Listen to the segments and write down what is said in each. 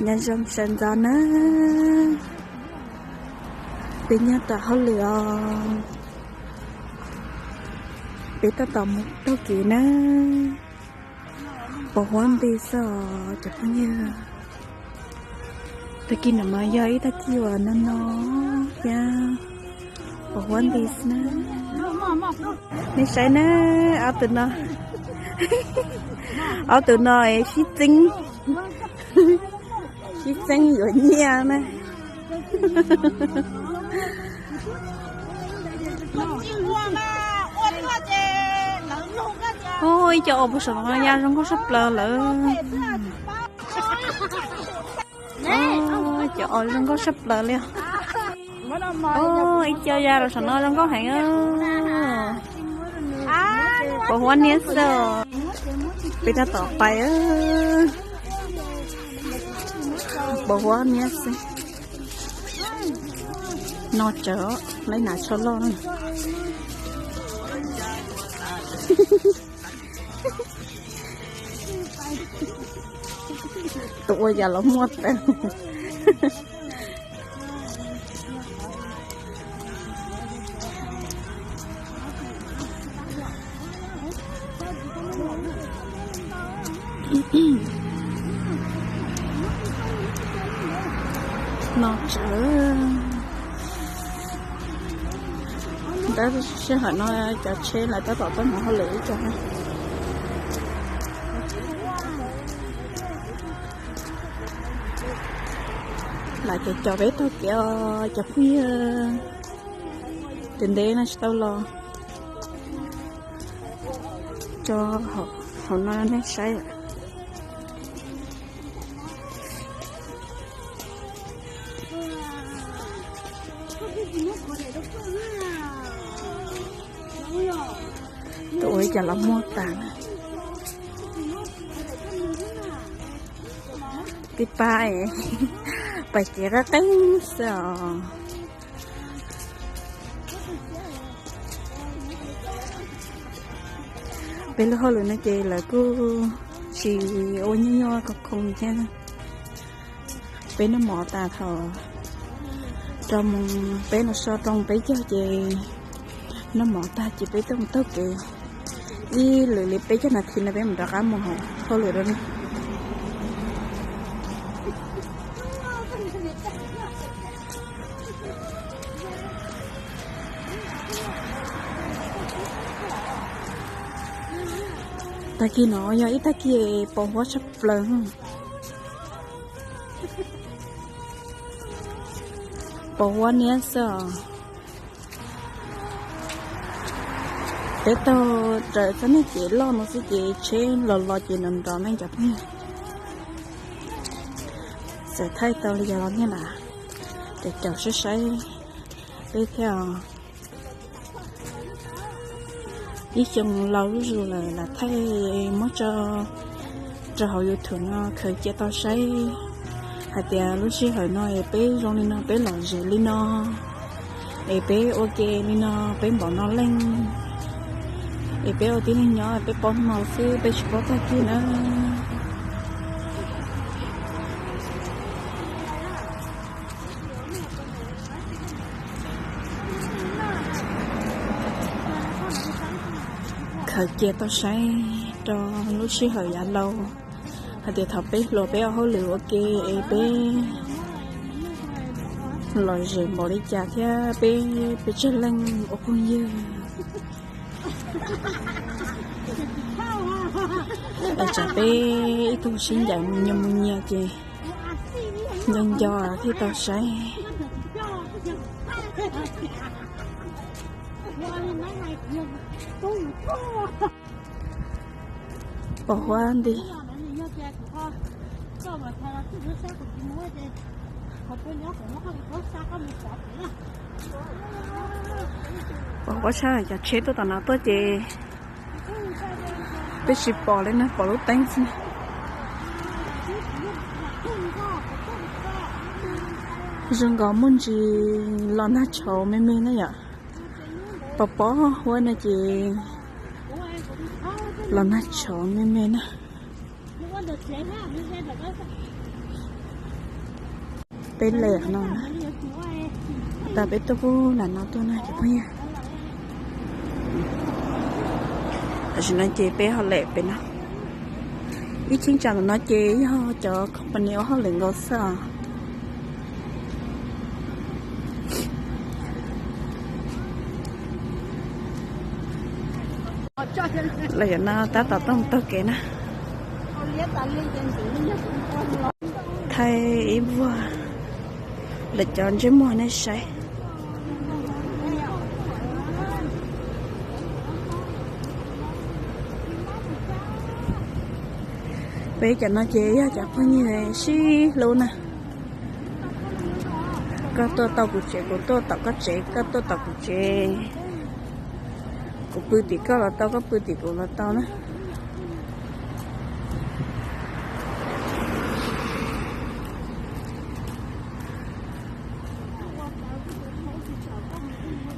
Nyob zoo sawv ntxov na, peb nyob tom hauj lwm os, peb tab tom mus taug kev na. Pos huab nti xwb os cov phooj ywg. Tag kis no mas yog ib tag kis uas no no thiab, pos huab nti xwb na. Nej saib na, ob tug no, ob tug no es sib txeeb, sib txeeb yuav nyiaj na. Ib co os puag saum no ya zoo nkauj sab plaws lawm. Cov os zoo nkauj sab plaws li os. Ib co ya los saum no zoo nkauj heev. Pos huab niab xwb. Peb tab tom pais, pos huab niab xwb. No tsawv, lawv hnav tsho loj na. Tus ua yam los muaj tas. No tsawv. Tab sij hawm no cov tsheb lawv tab tom tuaj mus hauj lwm ib co. Lam caum caum peb taug kev os cov phooj ywg. Ces ntev no tsis tau los tso hauv no nej saib. Tus ua cas los muaj tas na. Tib pab es pais kev qab qeeb xwb os. Peb lub hauj lwm no ces lawv kuj tsis ua nyuaj nyuaj khoom khoom thiab. Peb noj mov tas thaum rau moos peb los so rau moos peb caug ces noj mov tag ces peb tuaj mus taug kev. Ib lwm li peb caug nas this no peb mam rov qab mus hauv hauj lwm rau ne. Tag kis no yog ib tag kis pos huab tshaj plaws. Pos huab niab xwb os. Peb taug raws txoj niag kev loj no xwb ces tsheb los los ces nrov nrov ne cov phooj ywg. Txawm thaij tau li cas los nej lam caum caum saib saib peb thiab os. Ib xyoo laus zuj zus lawm lam thaij muab tso rau hauv YouTube no khaws cia tau saib hais tias lub sij hawm no es peb zoo li no, peb lom zem li no, es peb ua ke li no, peb npaum no leej, es peb ua tib neeg nyob peb paub hmo xwb peb tsis paub tag kis na. Khaws cia tau saib rau lub sij hawm yav laus hais tias thaum peb hluas peb ua hauj lwm ua ke es peb lom zem npaum li cas thiab peb pes tsawg leej ua phooj ywg. Es tsam peb ib tug sib ncaim mus nyias mus nyias ces nco nco thiaj tau saib. Pos huab nti. Pos huab tshaj, cov tsheb tuaj tom no tuaj ces peb tsis pom li na, pom lub teeb xwb. Zoo nkaus muaj ntsis los nag tshauv me me na yom. Pos pos huab no ces los nag tshauv me me na. Peb lem no, tas peb tuaj pub lam no tuaj na cov phooj ywg. Tam sim no ces peb ho lem pem no. Ib cheeb tsam no ces yog cov company ua hauj lwm nkaus xwb os. Lawv no tab tom tuaj mus taug kev na. Thaij ib vuag lawv cov ntsej muag nej saib. Peb cov no ces yog cov phooj ywg sib hlub na. Koj tuaj tom kuv tsev, kuv tuaj tom koj tsev, koj tuaj tom kuv tsev. Kuv pw tim koj los tau, koj pw tim kuv los tau na.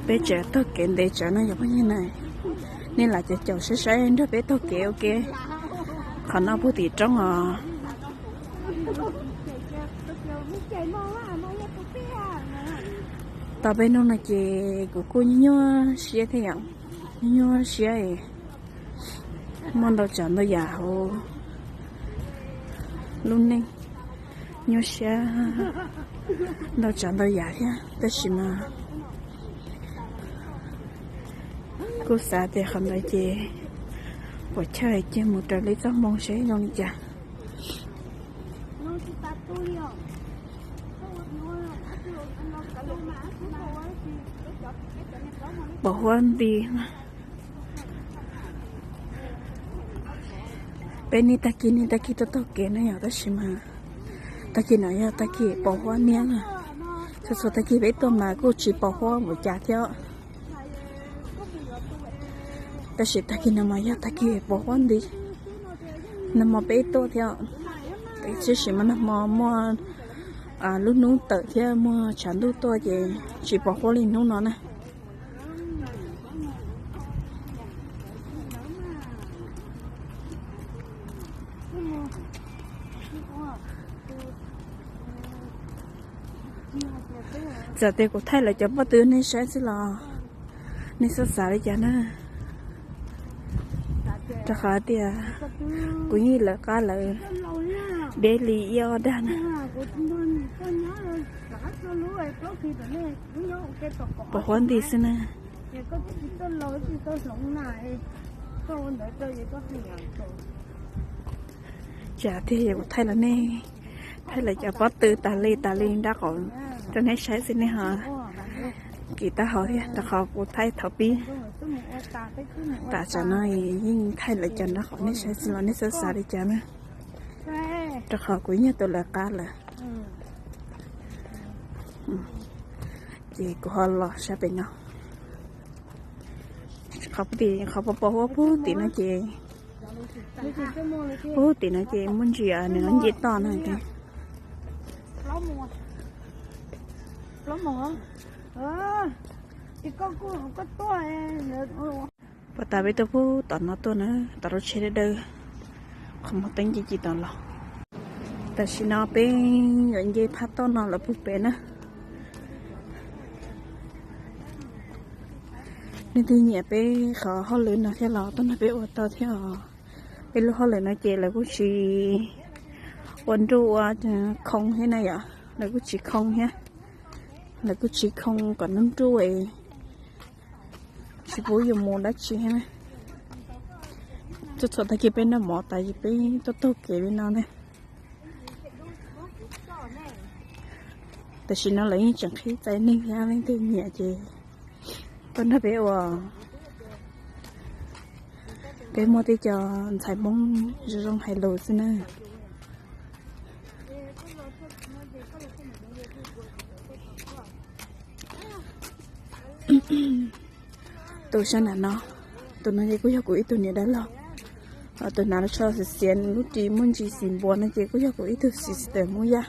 Peb tseem taug kev ntev tsawv no cov phooj ywg na. Nej lam caum caum saib saib nrog peb taug kev ua ke. Qhov no puag tim roob os. Tau peb hnub no ces kuv kuj nyuaj siab thiab yom, nyuaj siab es muaj ntau tsav ntau yam hauv lub neej, nyuaj siab ntau tsav ntau yam thiab tab sis mas kuj xav tias qhov ntawd ces puas chawj ces mus raws li txoj hmoo seb zoo li cas. Pos huab nti. Peb niaj tag kis niaj tag kis tuaj taug kev na yom, tab sis mas tag kis no yog tag kis pos huab niab na. Txhua txhua tag kis peb tuaj mas kuj tsis pos huab npaum cas thiab. Tab sis tag kis no mas yog tag kis pos huab nti. Nag hmo peb tuaj thiab, tab sis mas nag hmo muaj lub hnub tawm thiab muaj tshav ntuj tuaj ces tsis pos huab li hnub no na. Txawm tias kuv thaij lawv cov pob tw nej saib xwb los nej txhob xav li cas na. Rau qhov tias kuv yeej lawv qab lawv deb li ib ob dag na. Pos huab nti xwb na. Tsam tiag yog kuv thaij los nej, thaij lawv cov pob tw tas li tas li nraub qaum rau nej saib xwb nej ho kis taub hau thiab, rau qhov kuv thaij thaum pib. Tam tsam no yeej thaij lawv cov nraub qaum nej saib xwb los nej txhob xav li cas na, rau qhov kuv yog tus lawv qab lawm. Ces kuv ho los sab pem no. Qhov pos huab pug tim no ces, pug tim no ces muaj ntsis nws nce toj no. Puas tas peb tuaj pug tom no tuaj na, tom lub tsheb dawb dawb, qhov muag teeb ci ci tom los. Tam sim no peb yuav nce phab toj no los pug pem na. Leej twg nyiam peb qhov hauj lwm no thiab los tuaj nrog peb ua tau thiab os. Peb lub hauj lwm no ces lawv kuj tsis ua nruj ua khoo thiab na yom, lawv kuj tsis khoo thiab, lawv kuj tsis khoo kom nruj nruj es tsis pub yus mus dab tsi thiab na. Txhua txhua tag kis peb noj mov tas ces peb tuaj taug kev li no na. Tam sim no lawv yeej tseem qhib txais neeg thiab, leej twg nyiam ces tuaj nrog peb ua. Peb muaj tej co ntxhais Hmoob zoo zoo hais lus xwb na. Tus sab nram no, tus no ces kuj yog kuv ib tug niam dab laug. Tus hnav lub tsho xiav xiav, lub ris muaj ntsis xim npua no ces kuj yog kuv ib tug sister Hmoob Yaj.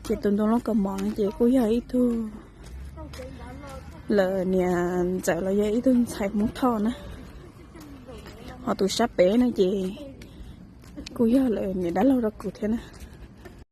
Ces tus ntoo loj kaus mom no ces kuj yog ib tug lawv niam ntxawm los yog ib tug ntxhais Hmoob Thoj na. Ho tus sab pem no ces kuj yog lawv niam dab laug rau kuv thiab na.